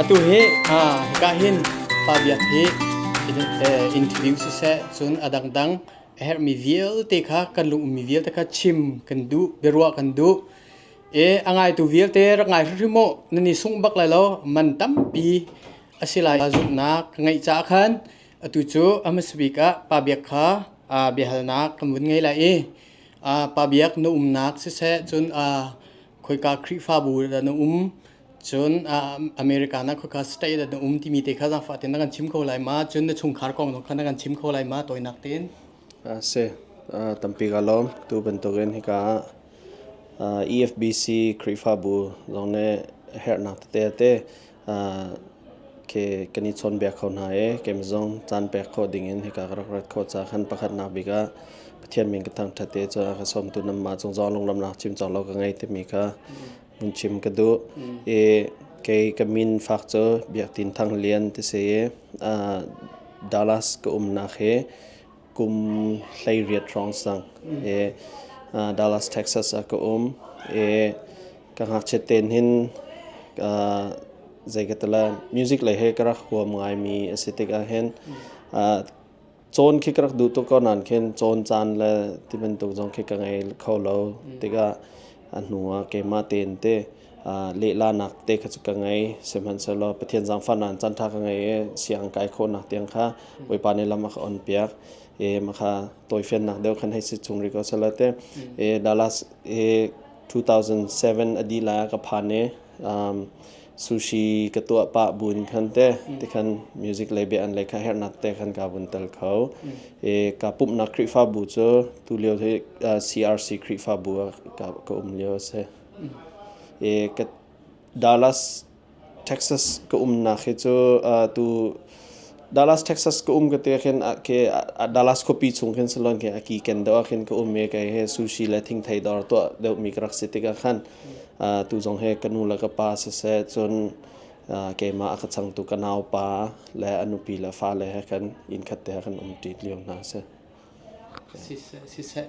Atu hi hika hin Pa Biak hi interview siseh cun a dangdang a herhmi vialte kha kan lung ummi vialte kha chim kan duh, biaruah kan duh. E a ngaitu vialte rak ngai hrimhrim u. Nan i sungh bak lai lo. Man tampi a si lai. Zumhnak ka ngeih caah khan atu cu a hmasa bik ah Pa Biak kha biahalnak kan vun ngei lai i Pa Biak na umnak siseh cun khoika Khrihfabu dah na um cun America na khoika state dah na um timi te kha zaangfah tein na kan chim kho lai ma? Cun na chungkhar kong zong kha na kan chim kho lai ma tawinak tein? Si, tampi ka lawm. Tu bantukin hika ah EFBC Khrihfabu zong nih herhnak tete te khi kan i chawnbiak kho hna i keimah zong caan pek khawh dingin hika ka rak rat khawh caah khan pakhatnak bik ah Pathian min ka thangṭhat i cun a ka sawmtu nanmah cung zong lunglawmhnak chim cawk lo ka ngei timi kha vun chim ka duh. I kei ka min fak cu Biak Tin Thang Lian ti si i Dallas ka umnak hi kum 18 hrawng sang i Dallas, Texas ah ka um i ka ngakchiat tein hin zei ka ti lai music lei he ka rak huam ngaimi a si tikah hin cawn khi ka rak duh tuk ko nain khin cawn caan le ti bantuk zong khi ka ngei kho lo tikah a hnu ah keimah tein te lehlanak te kha cu ka ngei. Sihmanhsehlaw Pathian zaangfahnak in caanṭha ka ngei i siang kai khawhnak tiang kha Bawipa nih lam a ka onpiak. I mah kha tawifiannak deuh khan hei si chung rih ko selaw te. I Dallas i 2007 a dih lai ah ka phan i sushi ka tuah pah buin khan te tikhan music lei bia an lei kha herhnak te khan ka vun tel kho. I ka pumhnak Khrihfabu cu tu lio hi CRC Khrihfabu ah ka um lio a si. I ka Dallas, Texas ka umnak hi cu tu Dallas, Texas ka um ka ti khin khi Dallas khuapi chung khin salon khi a ki ken deuh ah khin ka um i kei he sushi le thingthei dawr tuah deuhmi ka rak si tikah khan tu zong he ka nu le ka pa siseh cun keimah a ka changtu ka naupa le a nupi le fale he khan inn khat te ah kan um ṭi lio hna a si. Siseh, siseh,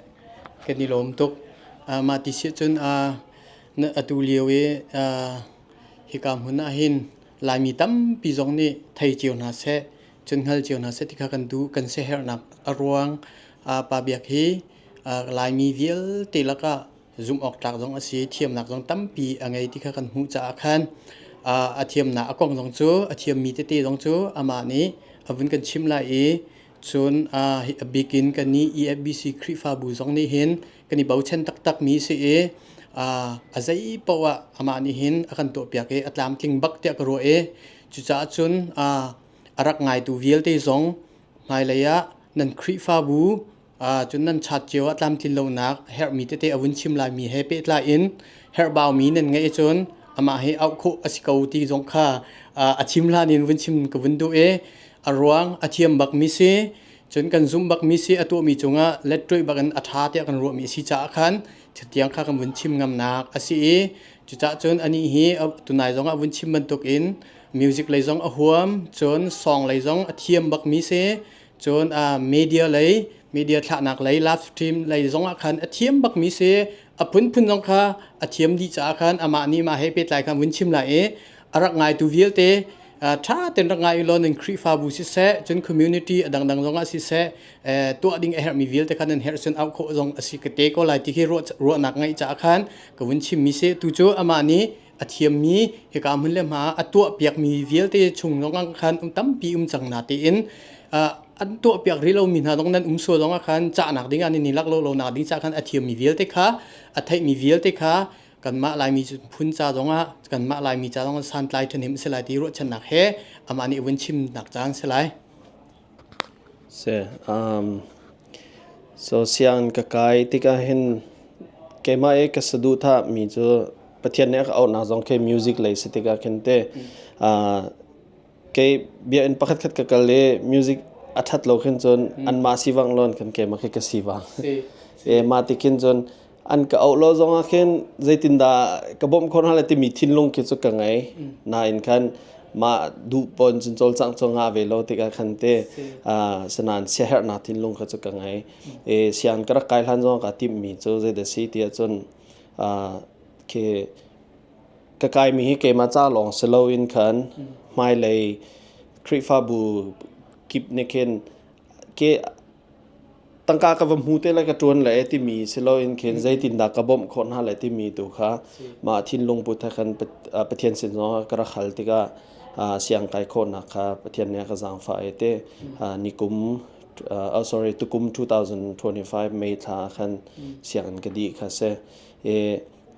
kan i lawm tuk. Mah ti si cun atu lio i hika hmun ah hin Laimi tampi zong nih thei cio hna seh, cun hngal cio hna seh ti kha kan duh. Kan siaherhnak a ruang Pa Biak hi Laimi vialte lakah zumh awk tlak zong a si, thiamnak zong tampi a ngei ti kha kan hmuh caah khan a thiamnak a kong zong cu a thiammi tete zong cu amah nih a vun kan chim lai i Cun a bik in kannih EFBC Khrihfabu zong nih hin kan i bochan taktakmi si i a zei paoh ah amah nih hin a kan tuahpiak i a tlamtling bak tiah ka ruah i cucaah cun a rak ngaitu vialte zong hmailei ah nan Khrihfabu cun nan chat cio ah tlamtlin lonak herhmi tete a vun chim laimi he pehtlai in herhbaumi nan ngeih cun amah hi auh khawh a si ko ti zong kha a chim hlan in vun chim ka vun duh i A ruang a thiam bakmi si, cun kan zumh bakmi si a tuahmi cungah letṭuih bakin a ṭha tiah kan ruahmi a si caah khan thutiang kha kan vun chim ngamnak a si i cucaah cun anih hi tunai zongah vun chim bantukin music lei zong a huam, cun song lei zong a thiam bakmi si, cun media lei media thlahnak lei live stream lei zongah khan a thiam bakmi si, a phunphun zong kha a thiam dih caah khan amah nih mah he pehtlai khan vun chim lai i a rak ngaitu vialte ṭha tein rak ngai u law nan Khrihfabu siseh cun community a dangdang zongah siseh tuah ding a herhmi vialte kha nan herh cun auh khawh zong a si ka te ko lai ti khi ruahnak ngeih caah khan ka vun chimmi si tu cu amah nih a thiammi hika hmun le hma a tuahpiakmi vialte chung zongah khan um tampi um cang na tiin an tuahpiak rih lomi hna zong nan um sual zongah khan cahnak ding ah nan i lak lo lonak ding caah khan a thiammi vialte kha a theihmi vialte kha kanmah Laimi phun ca zongah kanmah Laimi ca zongah santlai ṭhahnem a si lai ti ruahchannak he amah nih vun chimnak caan si lai. Si, so sianginn ka kai tikah hin keimah i ka saduhthah mi cu Pathian nih a ka auhnak zong khi music lei si tikah khin te kei biakinn pakhat khat ka kal i music a ṭhat lo khin cun anmah sivang lon khan keimah khi ka sivang. E mah ti khin cun an ka auh lo zong ah khin zeitindah ka bawmh khawh hna lai timi thinlung khi cu ka ngei. Nain khan mah duh pon cun cawlcangh cu ngah ve lo tikah khan te sinain siaherhnak thinlung kha cu ka ngei. E siang ka rak kai hlan zong ka timhmi cu zeidah si ti ahcun khi ka kaimi hi keimah ca lawng si loin khan Hmailei Khrihfabu kip nih khin ke tangka ka va hmu te le ka ṭuan le timi si loin khin zeitindah ka bawmh khawh hna le timi tu kha mah thinlung put he khan Pathian sin zong ka rak hal tikah siang kai khawhnak kha Pathian nih a ka zaangfah i te nikum oh sorry tukum 2025 May thla ah khan sianginn ka dih kha si. I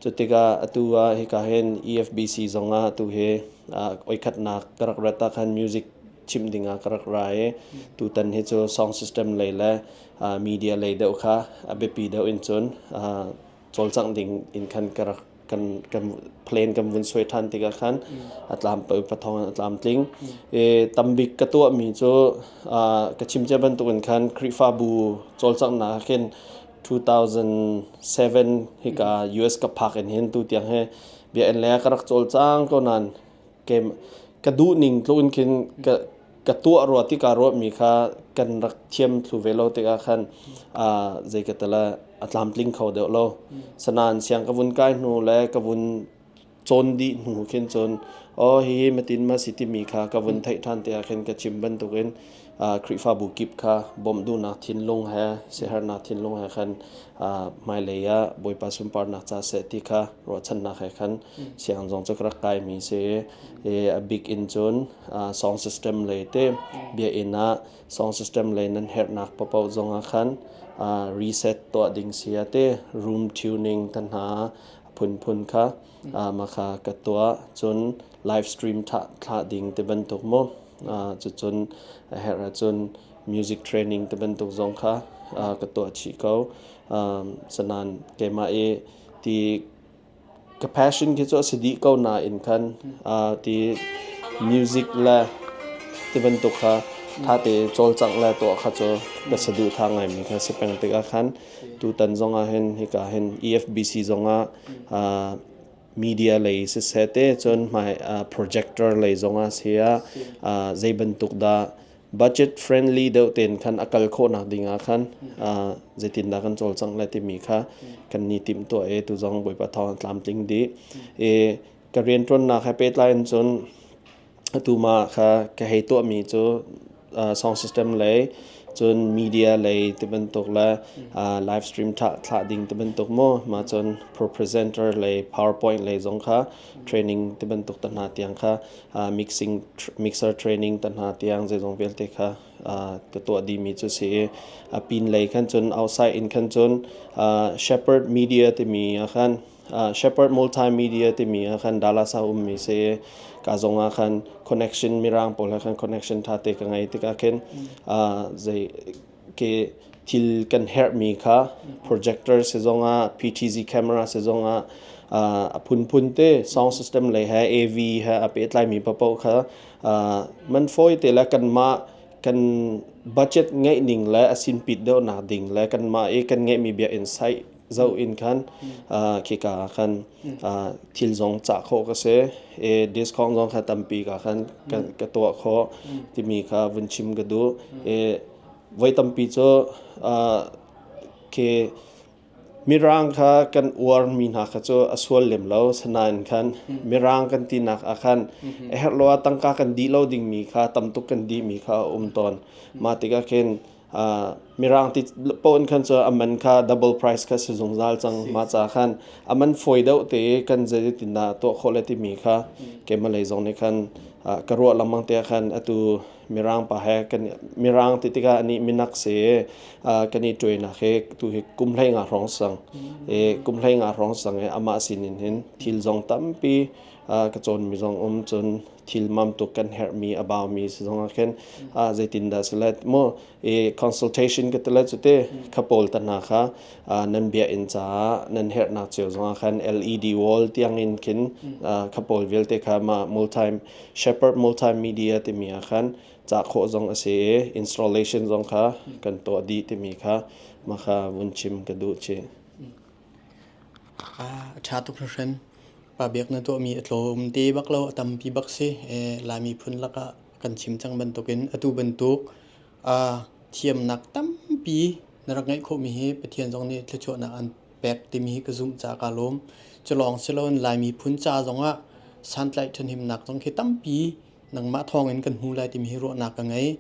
cu tikah atu ah hika hin EFBC zong ah atu hi oikhatnak ka rak rat ah khan music chimh ding ah ka rak ra i tutan hi cu song system lei le media lei deuh kha a biapi deuh in cun cawlcangh ding in khan ka rak kan kan plan kan vun suai ṭhan tikah khan a tlam pathawng in a tlamtling. I tambik ka tuahmi cu ka chim cia bantukin khan Khrihfabu cawlcanghnak ah khin 2007 hika US ka phak in hin tu tiang hi biakinn lei ah ka rak cawlcang ko nain ke ka duh ning tluk in khin ka ka tuah rua ti kaa ruahmi kha kan rak thiam thlu ve lo tikah khan zei ka tala a tlamtling kho deuh lo. Sanain siang ka vun kai hnu le ka vun cawn dih hnu khin cun aw hihi matin ma si timi kha ka vun theih ṭhan tikah khin ka chim bantukin Khrihfabu kip kha bawmh duhnak thinlung he siaherhnak thinlung he khan hmailei ah Bawipa sunparnak ca seh ti kha ruahchannak he khan siang zong cu ka rak kaimi si i a bik in cun song system lei te biakinn ah song system lei nan herhnak paohpaoh zong ah khan reset tuah ding si ah te room tuning te hna phunphun kha mah kha ka tuah cun live stream thlah ding ti bantuk mu cucun a herh ahcun music training ti bantuk zong kha ka tuah chih ko sanan keimah i ti ka passion khi cu a si dih ko nain khan ti music le ti bantuk kha tha te cawlcangh le tuah kha cu ka saduhthah ngaimi kha si peng tikah khan tutan zong ah hin hika hin EFBC zong ah media lei siseh te cun hmai projector lei zong ah si ah zei bantuk dah budget friendly deuh tein khan a kal khawhnak ding ah khan zeitindah kan cawlcangh le timi kha kan ni timh tuah i tu zong Bawipa thawng tlamtling dih i ka rianṭuannak he pehtlai in cun atu mah kha ka hei tuahmi cu sound system lei cun media lei ti bantuk le live stream thlah ding ti bantuk mu mah cun pro presenter lei powerpoint lei zong kha training ti bantuk te hna tiang kha mixing mixer training te hna tiang zeizong vialte kha ka tuah dihmi cu si i a pin lei khan cun outside in khan cun Shepherd Media timi ah khan Shepherd Multimedia timi ah khan Dallas ah ummi si ka zong ah khan connection mirang pawl he khan connection tha te ka ngei tikah khin zei ke thil kan herhmi kha projector si zong ah PTZ camera si zong ah a phunphun te sound system lei he AV he a pehtlaimi paoh kha man fawi te le kanmah kan budget ngeih ning le a sinpit deuhnak ding le kanmah i kan ngeihmi biakinn site zoh in khan khika ah khan thil zong cah khawh ka si i discount zong kha tampi ka khan ka tuah khawh timi kha vun chim ka duh i voi tampi cu khi Mirang kha kan uarmi hna kha cu a sual lem lo sanain khan Mirang kan tinak ah khan a herh lo ah tangka kan dih lo dingmi kha tamtuk kan dihmi kha a um tawn. Mah tikah khin Mirang ti paoh in khan cu a man kha double price kha si zungzal cang. Mah ca khan a man fawi deuh te i kan zeitindah tuah khawh le timi kha keimah lei zong nih khan ka ruah lengmang te ah khan atu Mirang pa he kan Mirang ti tikah anih minak si kan i tuainak hi tu hi kum 15 hrawng sang i kum 15 hrawng sang i amah sinin hin thil zong tampi ka cawnmi zong um cun thil mam tuk kan herhmi a baumi si zong ah khin zeitindah si le mu i consultation ka tile cu te kha pawl ta hna kha nan biakinn caah nan herhnak cio zong ah khan LED wall tiang in khin kha pawl vialte kha ma multi Shepherd Multimedia timi ah khan cah khawh zong a si i installation zong kha kan tuah dih timi kha mah kha vun chim ka duh chih. A ṭha tuk hringhran. Pa biak na tuahmi a tlawm te bak lo, a tampi bak si. Laimi phun lakah kan chim cang bantukin atu bantuk thiamnak tampi na rak ngeih khawhmi hi Pathian zong nih thluachuahnak an pek timi hi ka zumh caah kaa lawm. Cu lawng si loin Laimi phun ca zongah santlaih ṭhahnemnak zong khi tampi. nangmah thawngin kan hmu lai timi hi ruahnak ka ngei.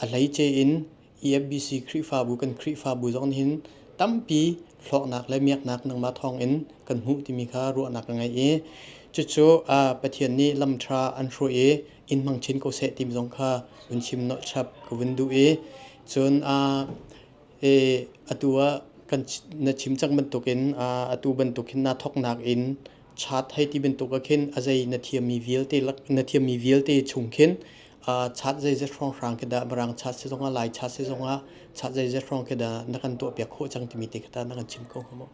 A hleice in EFBC Khrihfabu kan Khrihfabu zong nih hin tampi hlawknak le miaknak nangmah thawngin kan hmuh timi kha ruahnak ka ngei i cucu Pathian nih lam ṭha an hruai i in hmang chin ko seh timi zong kha vun chim nolh chap ka vun duh i cun atu ah kan na chim cang bantukin atu bantuk hin naa thawknak in chat hei ti bantuk ah khin a zei na thiammi vialte lak na thiammi vialte chung khin chat zeizat hrawnghrang khi dah Mirang chat si zongah Lai chat si zongah chat zeizat hrawng khi dah na kan tuahpiak khawh cang timi te kha ta na kan chim ko hnga maw?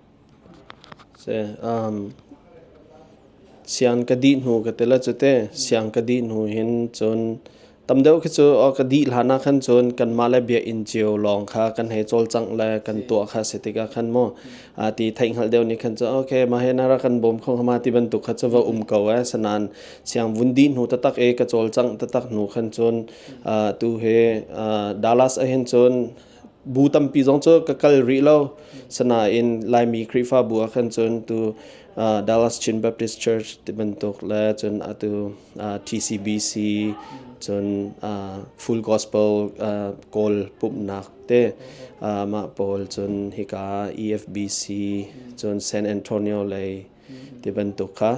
Siang ka dih hnu ka ti la cu te. Siang ka dih hnu hin cun tam deuh khi cu ka dih hlan ah khan cun kanmah le biakinn cio lawng kha kan hei cawlcangh le kan tuah kha si tikah khan mu ti theihhngalh deuh nih khan cun okay mah hi na rak kan bawm kho hnga ma ti bantuk kha cu va um ko eh. Sanain siang vun dih hnu taktak i ka cawlcangh taktak hnu khan cun tu hi Dallas ah hin cun bu tampi zong cu ka kal rih lo. Sanain Laimi Khrihfabu ah khan cun tu Dallas Chin Baptist Church ti bantuk le cun atu TCBC cun Full Gospel Kawl pumhnak te mah pawl cun hika EFBC cun San Antonio lei ti bantuk kha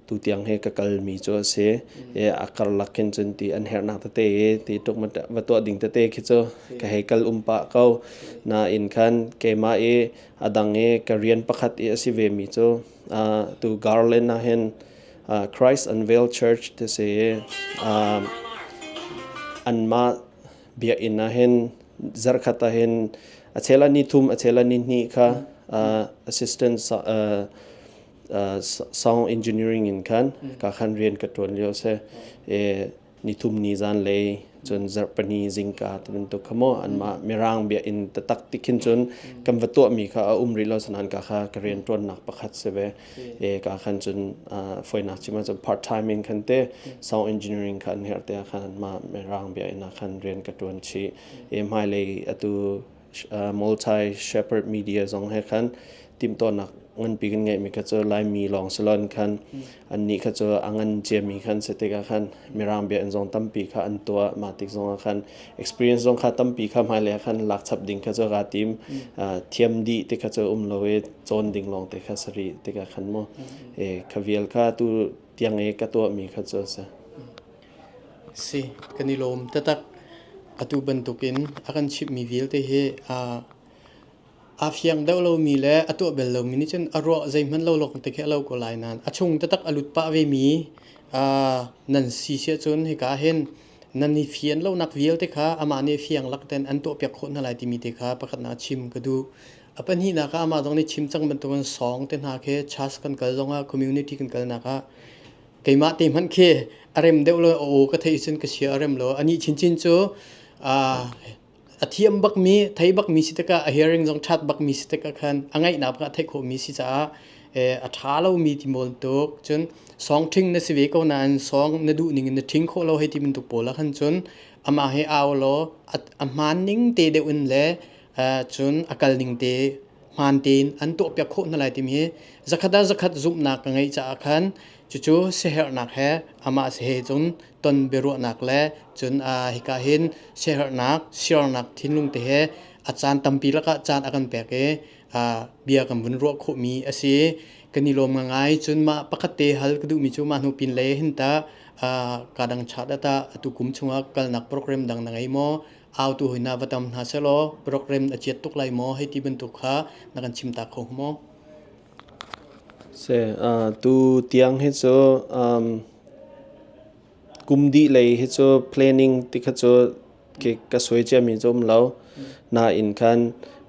tutiang he ka kalmi cu a si. A karlak khin cun ti an herhnak tete i ti tuk va tuah ding tete khi cu ka hei kal um pah ko. Nain khan keimah i a dang i ka rian pakhat i a si ve mi cu tu Garland ah hin Christ Unveiled Church ti si i anmah biakinn ah hin zarkhat ah hin a chel ah ni thum a chel ah ni hnih kha assistant sound engineering in khan ka khan rian ka ṭuan lio si. Ni thum ni zan lei cun zarhpini zingka ti bantuk kha maw anmah mirang biakinn taktak ti khin cun kan va tuahmi kha a um rih lo sanan ka kha ka rian ṭuannak pakhat si ve. Ka khan cun foinak chim ahcun part time in khan te sound engineering kha an herh te ah khan mah mirang biakinn ah khan rian ka ṭuan chih. Hmailei atu multi shepherd media zong he khan timhtuahnak nganpi kan ngeihmi kha cu Laimi lawng si loin khan annih kha cu a ngan ciami khan si tikah khan Mirang bia in zong tampi kha an tuah. Mah tik zongah khan experience zong kha tampi kha hmailei ah khan lak chap ding kha cu kaa tim. Thiam dih ti kha cu um lo i cawn ding lawng te kha si rih tikah khan mu kha vial kha tu tiang i ka tuahmi kha cu a si. Si, kan i lawm taktak. Atu bantukin a kan chimhmi vialte hi aa fiang deuh lomi le a tuah bel lomi nih cun a ruah zeihmanh lo lawng te khi a lo ko lai nain a chung taktak a lut pah vemi nan si siah cun hika ah hin nan i fian lonak vialte kha amah nih fiang lak ten an tuahpiak khawh hna lai timi te kha pakhatnak chim ka duh. A pahnihnak ah amah zong nih chim cang bantukin song te hna khi church kan kal zongah community kan kalnak ah keimah te hmanh khi a rem deuh lo a aw ka theih cun ka sia a rem lo. Anih chinchin cu a thiam bakmi thei bakmi si tikah a hearing zong ṭhat bakmi si tikah khan a ngaihnak a theih khawhmi si caah a ṭha lomi ti mawl tuk. Cun song ṭhing na si ve ko nain song na duh ning in na ṭhing khawh lo hei ti bantuk pawl ah khan cun amah he au law a hmaan ning te deuh in le cun a kal ning te hmaan tein an tuahpiak khawh hna lai timi hi zakhat ah zakhat zumhnak ka ngeih caah khan cucu siaherhnak he amah he cun ton biaruahnak le cun hika hin siaherhnak siarnak thinlung te he a caan tampi lakah caan a kan pek i bia kan vun ruah khawhmi a si. Kan i lawm ngai. Cun mah pakhat te hal ka duhmi cu mah hnu pin lei hin ta ka dang chat ata atu kum chungah kalnak program dang na ngei maw? Autu hoi na va tam hna selaw program a chiat tuk lai maw? Hei ti bantuk kha na kan chim ta kho maw? Se tu tiang hi cu kum dih lei hi cu planning ti kha cu ka suai ciami cu um lo. Nain khan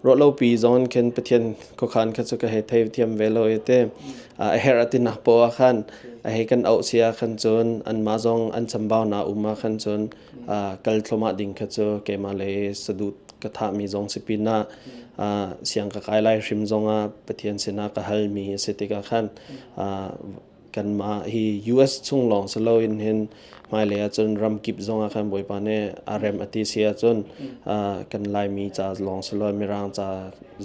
ruahlopi zong in khin Pathian khuakhan kha cu ka hei thei thiam ve lo i te a herh a tinak poah ah khan a hei kan auh si ah khan cun anmah zong an chambaunak um ah khan cun kal thluahmah ding kha cu keimah lei saduh ka thahmi zong si pinah siang ka kai lai hrim zongah Pathian sinah ka halmi a si tikah khan kanmah hi US chung lawng si loin hin hmailei ahcun ramkip zongah khan Bawipa nih a rem a ti si ahcun kan Laimi ca lawng si lo Mirang ca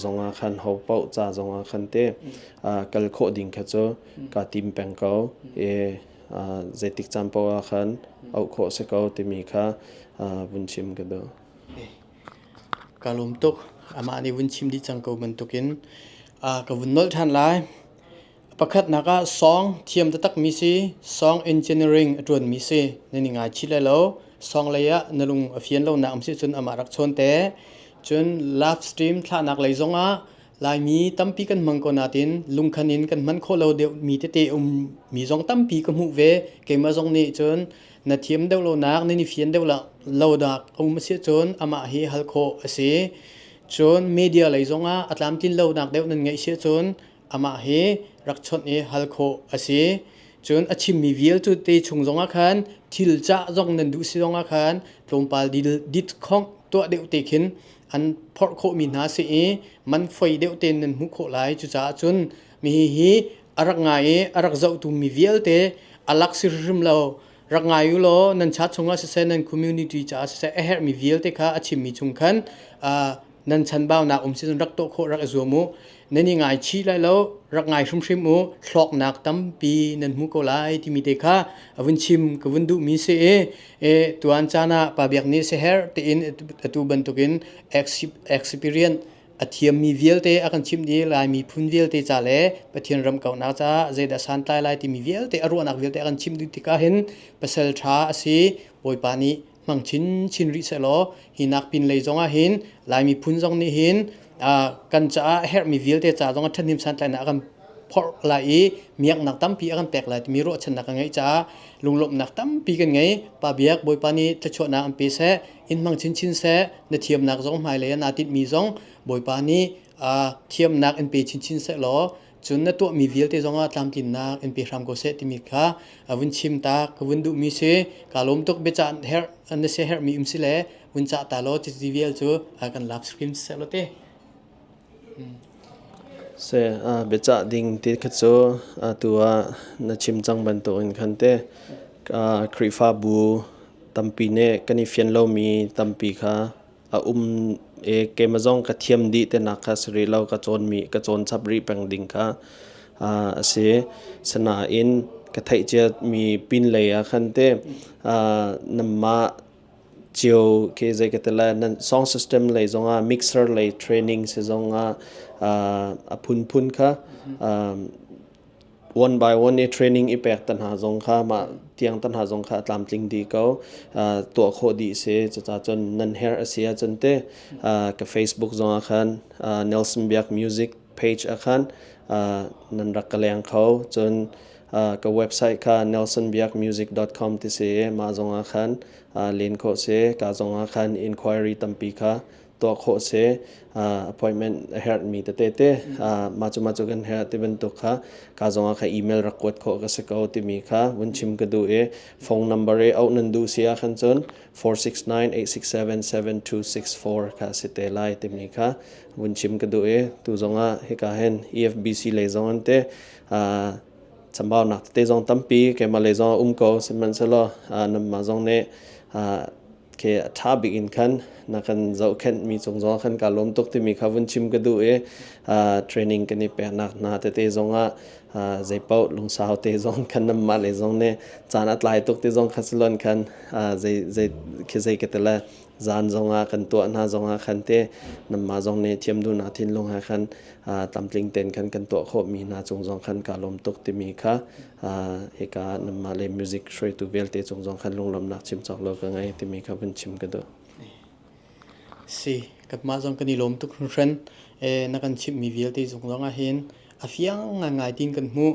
zongah khan ho paoh ca zongah khan te kal khawh ding kha cu kaa tim peng ko. Zeitik caan paoh ah khan auh khawh si ko timi kha vun chim ka duh. Ka lawm tuk. Amah nih vun chim dih cang ko bantukin ka vun nolh ṭhan lai. Pakhatnak ah song thiam taktakmi si, song engineering a ṭuanmi si. Nan i ngaichih lai lo. Song lei ah na lung a fian lonak um si cun amah rak chawn te. Cun live stream thlahnak lei zongah Laimi tampi kan hmang ko nain lungkhan in kan hman khawh lo deuhmi tete ummi zong tampi ka hmuh ve. Keimah zong nih cun na thiam deuh lonak, nan i fian deuh lo dak a um a si ahcun amah hi hal khawh a si. Cun media lei zongah a tlamtlin lonak deuh nan ngeih si ahcun amah hi rak chawnh i hal khawh a si. Cun a chimmi vialte te chung zongah khan thil cah zong nan duh si zongah khan tlawmpal dit khongh tuah deuh te khin an phorh khawhmi hna si i man foi deuh tein nan hmuh khawh lai. Cucaah cun mi hi a rak ngai i a rak zohtu mi vialte a lak si hrimhrim lo. Rak ngai u law nan cha chungah siseh nan community caah siseh a herhmi vialte kha a chimmi chung khan nan chanbaunak um si cun rak tuah khawh rak i zuam u. Nan i ngaichih lai lo, rak ngai hrimhrim u, hlawknak tampi nan hmu ko lai timi te kha a vun chim ka vun duhmi si i e tuan caan ah Pa Biak nih siaherh tein atu bantukin experience a thiammi vialte a kan chimh dih Lai miphun vialte ca le Pathian ram kauhnak caah zeidah santlai lai timi vialte a ruahnak vialte a kan chimh dih tikah hin pasal ṭha a si Bawipa nih hmang chinchin rih sehlaw hi nak pin lei zongah hin Lai miphun zong nih hin kan caah a herhmi vialte ca zong ah ṭhahnem santlainak a kan phorh lai i miaknak tampi a kan pek lai timi ruahchannak ka ngeih caah lunglawmhnak tampi kan ngei. Pa Biak Bawipa nih thluachuahnak an pe seh, in hmang chinchin seh, na thiamnak zong hmailei ah naa tinhmi zong Bawipa nih thiamnak in pe chinchin seh law cun na tuahmi vialte zongah tlamtlinnak in pe hram ko seh timi kha a vun chim ta ka vun duhmi si. Ka lawm tuk. Biacah herh na sia herhmi um si le vun cah ta law cici vial cu kan lap screen seh law te. Se biacah ding ti kha cu atu ah na chim cang bantukin khan te Khrihfabu tampi nih kan i fian lomi tampi kha a um i keimah zong ka thiam dih tinak kha si rih lo, ka cawnmi ka cawn chap rih peng ding kha a si. Sinain ka theih ciami pinlei ah khan te nanmah cio khi zei ka ti lai, nan song system lei zongah mixer lei training si zongah a phunphun kha one by one i training i pek te hna zong kha mah tiang te hna zong kha a tlamtling dih ko. Tuah khawh dih si. Cucaah cun nan herh a si ahcun te ka Facebook zong ah khan Nelson Biak Music page ah khan nan rak ka leng kho. Cun ka website kha nelsonbiakmusic.com ti si i mah zong ah khan len khawh si. Ka zong ah khan inquiry tampi kha tuah khawh si. Appointment a herhmi tete te mah cu mah cu kan herh ti bantuk kha ka zong ah kha email rak kuat khawh ka si ko timi kha vun chim ka duh i phone number i auh nan duh si ah khan cun 469 867 7264 kha si te lai timi kha vun chim ka duh i tu zong ah hika hin EFBC lei zong an te chambaunak tete zong tampi keimah lei zong a um ko. Sihmanhsehlaw nanmah zong nih khi a ṭha bik in khan na kan zohkhenhmi cung zong khan kaa lawm tuk timi kha vun chim ka duh i training kan i peknak hna tete zongah zeipaoh lungsau te zong khan nanmah lei zong nih caan a tlai tuk ti zong kha silon khan zei zei khi zei ka ti le zan zongah kan tuah hna zongah khan te nanmah zong nih thiam duhnak thinlung he khan tlamtling tein khan kan tuah khawhmi hna cung zong khan kaa lawm tuk timi kha hika nanmah le music hruaitu vialte cung zong khan lunglawmhnak chim cawk lo ka ngei timi kha vun chim ka duh. Si, kanmah zong kan i lawm tuk hringhran. Na kan chimhmi vialte zong zong ah hin a fiang ngaingai tin kan hmuh.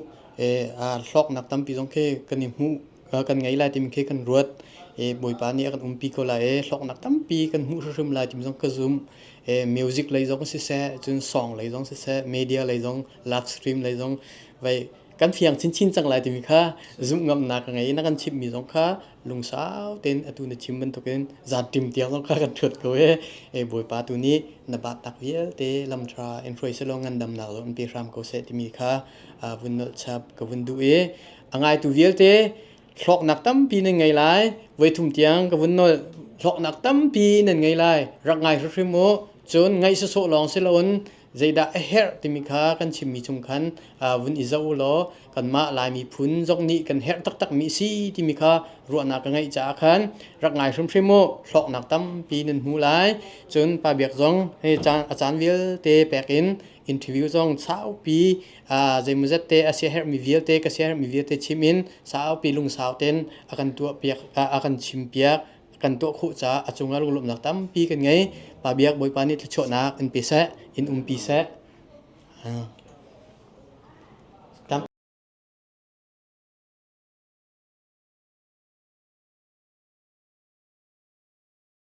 Hlawknak tampi zong khi kan i hmuh kan ngei lai timi khi kan ruat. Bawipa nih a kan umpi ko lai i hlawknak tampi kan hmuh hrimhrim lai timi zong ka zumh. Music lei zong siseh, cun song lei zong siseh, media lei zong, live stream lei zong vai kan fiang chinchin cang lai timi kha zumh ngamnak ka ngei. Na kan chimhmi zong kha lungsau tein atu na chim bantukin zanṭim tiang zong kha kan ṭhuat ko e. Bawipa tu nih na batnak vialte lamṭha in hruai selaw ngandamnak zong in pe hram ko seh timi kha vun nolh chap ka vun duh i a ngaitu vialte hlawknak tampi nan ngei lai. Voithum tiang ka vun nolh, hlawknak tampi nan ngei lai. Rak ngai hrimhrim u. Cun ngaih sawsawh lawng si loin. Zeidah a herh timi kha kan chimmi chung khan vun i zoh u law kanmah Lai miphun zong nih kan herh taktakmi a si timi kha ruahnak ka ngeih caah khan rak ngai hrimhrim u. Hlawknak tampi nan hmu lai. Cun Pa Biak zong hi caan a caan vialte pek in interview zong saupi zeimawzat te a siaherhmi vialte ka siaherhmi vialte chim in saupi lungsau tein a kan tuahpiak a kan chimpiak kan tuah khawh caah a cungah lunglawmhnak tampi kan ngei. Pa Biak Bawipa nih thluachuahnak in pe seh, in umpi seh.